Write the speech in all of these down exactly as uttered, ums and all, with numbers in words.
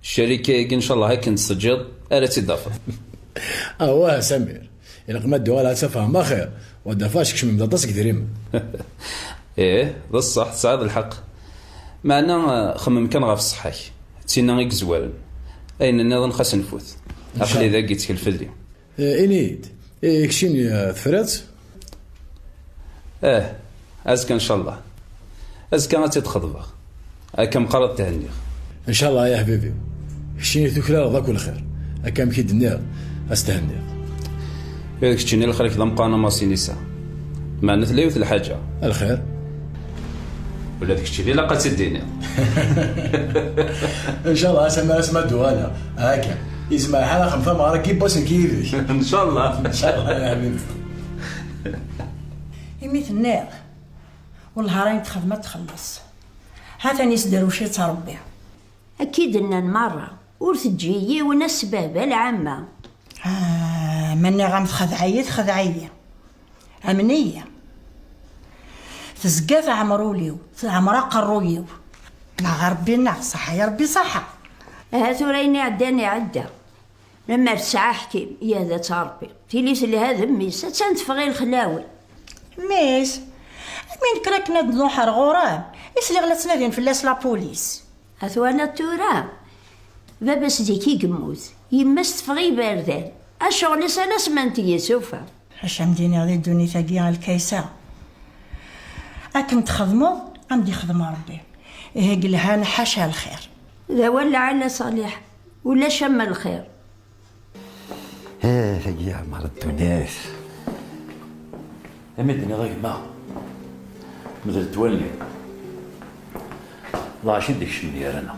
Ccerika-agi, ncallah, akken d-teǧǧiḍ ara tt-id-tafeḍ. Awah, Samir. Ilaq ma d-uɣal ad tafhem axir. Wa d afas kecmem-d aṭas deg idrimen. Ih, d ṣṣeḥ, tesɛiḍ lḥeqq. Meɛna, eh, xemmem kan ɣef ṣṣeḥḥa-k. D tinna i yezwaren. Ayen nniḍen xas nfut. Aql-i dagi, ttkel fell-i. Eh, ini-yi-d, eh, keččini, eh, tefriḍ-tt? Eh, azekka ncallah. Azekka ad tt-id-xeḍbeɣ. Akka meqqar ad thenniɣ. Ncallah ya ḥbibi. Keččini tuklaleḍ akk lxir. Akka amek i d-nniɣ, ad s-thenniḍ. Eh, keččini lxir-ik d ameqqran a Masinisa. Meɛna tella yiwet lḥaǧa. Lxir? Ula d keččini ilaq ad tt-id-tiniḍ. Ncallah, ass amar asma d-uɣaleɣ. Akka. Izmer lḥal ad xemmemeɣ ara n yiwwas nekk yid-k. Ncallah. Ncallah, ya ḥbibi. Imi tenniḍ, wellah ara yi-d-txedmeḍ ad txelleṣ. Ha-t-an isderwec-itt Rebbi. Akka i d-nnan merra, ur teǧǧi yiwen asbehba lɛamma. Ah, ma nniɣ-am txedɛ-iyi, txedɛ-iyi. Amen-iyi. Tezga teɛmer ul-iw, teɛmer aqerruy-iw. Neɣ Rebbi neɣ ṣaḥa, ya Rebbi ṣaḥa. Aha tura ayen iɛeddan iɛedda. Lemmer tesɛa aḥkim, yehda-tt Rebbi. Tili telha d mmi-s, attan teffeɣ i lexlawi. Mmi-s? Amin kker akken ad nruḥ ar ɣur-m, i sliɣ la ttnadin fell-as la police. A twalaḍ tura? Baba-s zik i yemmut, yemma-s teffeɣ i yiberdan. Acuɣel-is ala asma n tgisufa. Ḥaca m-d-iniɣ di ddunit-agi a lkaysa. Akken txedmeḍ, a m-d-ixdem Rebbi. Ihi yelhan ḥaca lxir. D awal lɛali a Ṣaliḥ, ulac am lxir. Eh, tagi yeɛmer ddunit. Imi d-nniɣ a gma, medlet wallen-im. Lɣaci d-ikecmen gar-aneɣ.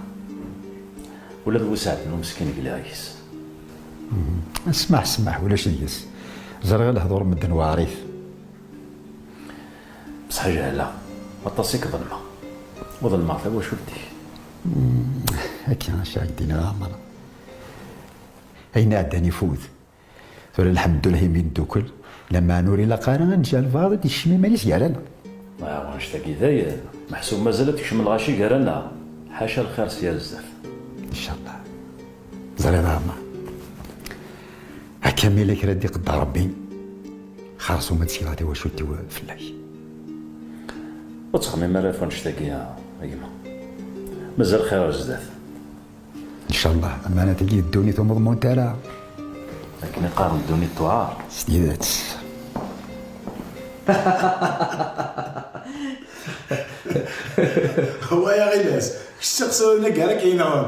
Ula d Buseɛd n umeskin gleɣ yes. Smaḥ, smaḥ, ulac deg-s. Ẓriɣ lehdur medden weɛrit. Bṣeḥ jehleɣ, aṭas i k-ḍelmeɣ. U ḍelmeɣ tawacult-ik. Akka, acu ara k-d-iniɣ a Ɛmer? Ayen iɛeddan ifut. Tura lḥemdullah imi neddukel, lameɛna ur ilaq ara ad neǧǧ albaɛḍ ad d-ikcem iman-is gar-aneɣ. Ah, wanect-agi dayen, meḥsub mazal ad tekcem lɣaci gar-aneɣ. Ḥaca lxir sya ar zdat. Ncallah. Ẓriɣ a Ɛmer. Akka mi la kra d-iqedder Rebbi, xerṣum ad d-sekreɣ tawacult-iw fell-ak. Ur ttxemmim ara ɣef wanect-agi, a gma. Mazal xir ar zdat. Ncallah, amanat-agi d ddunit ur meḍmunt ara. Akken i qqaren ddunit tuɛar. S tidet. Wa ya ɣilas, kečč d tiqsiḍin-agi ara k-yenɣen.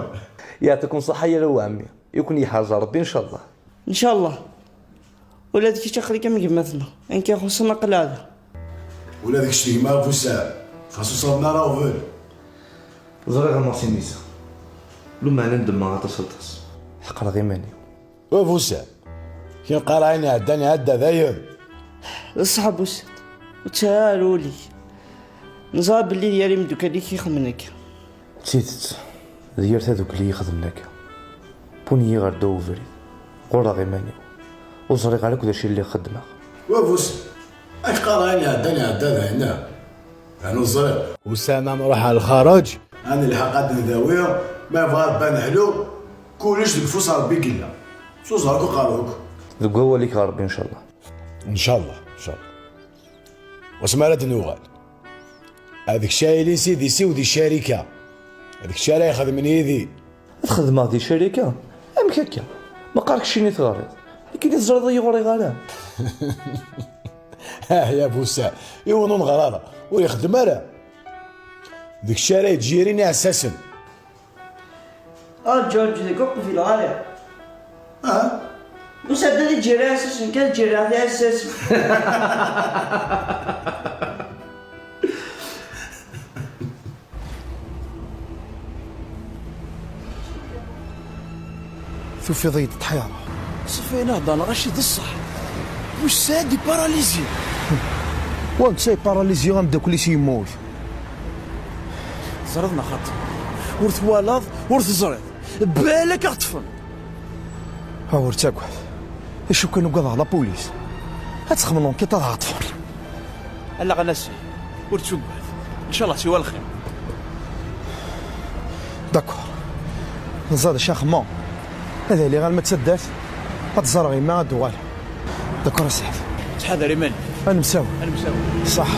Yeɛṭikum ṣṣeḥḥa yal wa ɛemmi. I ken-yeḥrez Rebbi, ncallah. Ncallah. Ula d kečč aql-ik am gma-tneɣ. Ayen k-ixuṣṣen aql-aɣ da. Ula d kečč d gma Buseɛd, xas ur ṣaben ara uɣbel. Ẓriɣ a Masinisa. Lumeɛna ndemmeɣ aṭas aṭas. Ḥeqreɣ iman-iw. A Buseɛd, kien qqar ayen iɛeddan iɛedda dayen. D ṣṣeḥ a Buseɛd. Ur ttɛa ara ul-ik. Neẓra belli d yir imeddukal-ik i ixedmen akka. D tidet, d yir tadukli i ixedmen akka. Wwin-iyi ɣer ddaw ubrid. Ɣurreɣ iman-iw. Ur ẓriɣ ara akk d acu i lliɣ xeddmeɣ. Wa Buseɛd, ad k-qqareɣ ayen iɛeddan iɛedda dayen, ah? Ɛni ur teẓriḍ? Ussan-a nruḥ ɣer lxareǧ. Ad nelḥeq ad ndawi, ma yebɣa Rebbi ad neḥlu, kullec deg ufus n Rebbi i yella. S uẓar akk qqareɣ akk. Deg wawal-ik ɣer Rebbi, ncallah. Ncallah, ncallah. Wasmi ara d-nuɣal. Ad kečč ara yilin s idis-iw di ccarika. Ad kečč ara ixedmen yid-i. Ad xedmeɣ di ccarika? Amek akka? Meqqar keččini teɣriḍ. Nekkini teẓriḍ ur yi-ɣriɣ ara. Ah, ya Busa, yiwen ur neɣri ara, ur ixeddem ara. D kečč ara yettjirin iɛessasen. Rǧu, rǧu, deg ur qbileɣ ara. Ah? Usa-d ad iǧǧir iɛessasen kan, ǧǧireɣ tiɛessasin. Tufiḍ-iyi-d ṭṭḥireɣ. Ṣafi, ayen i heddreɣ lɣaci d ṣṣeḥ. Busa-d iparalizi. Wa netta iparalizi ameddakel-is yemmut. Teẓriḍ neɣ xaṭi? Ur twalaḍ, ur teẓriḍ. Balak a ɣ-ṭṭfen. Awer ttagad. Acu kan ugadeɣ la police. Ad texdem l'enquête ad ɣ-ṭṭfen. Allaɣ a Nasir, ur ttugad. Ncallah siwa lxir. D'accord. Neẓra d acu axemmem. Ad aliɣ alma d taddart, ad ẓreɣ yemma ad d-uɣal. D'accord a Saɛid. Ttḥadar iman. Ad nemsaw. Ad nemsaw. Ṣaḥ.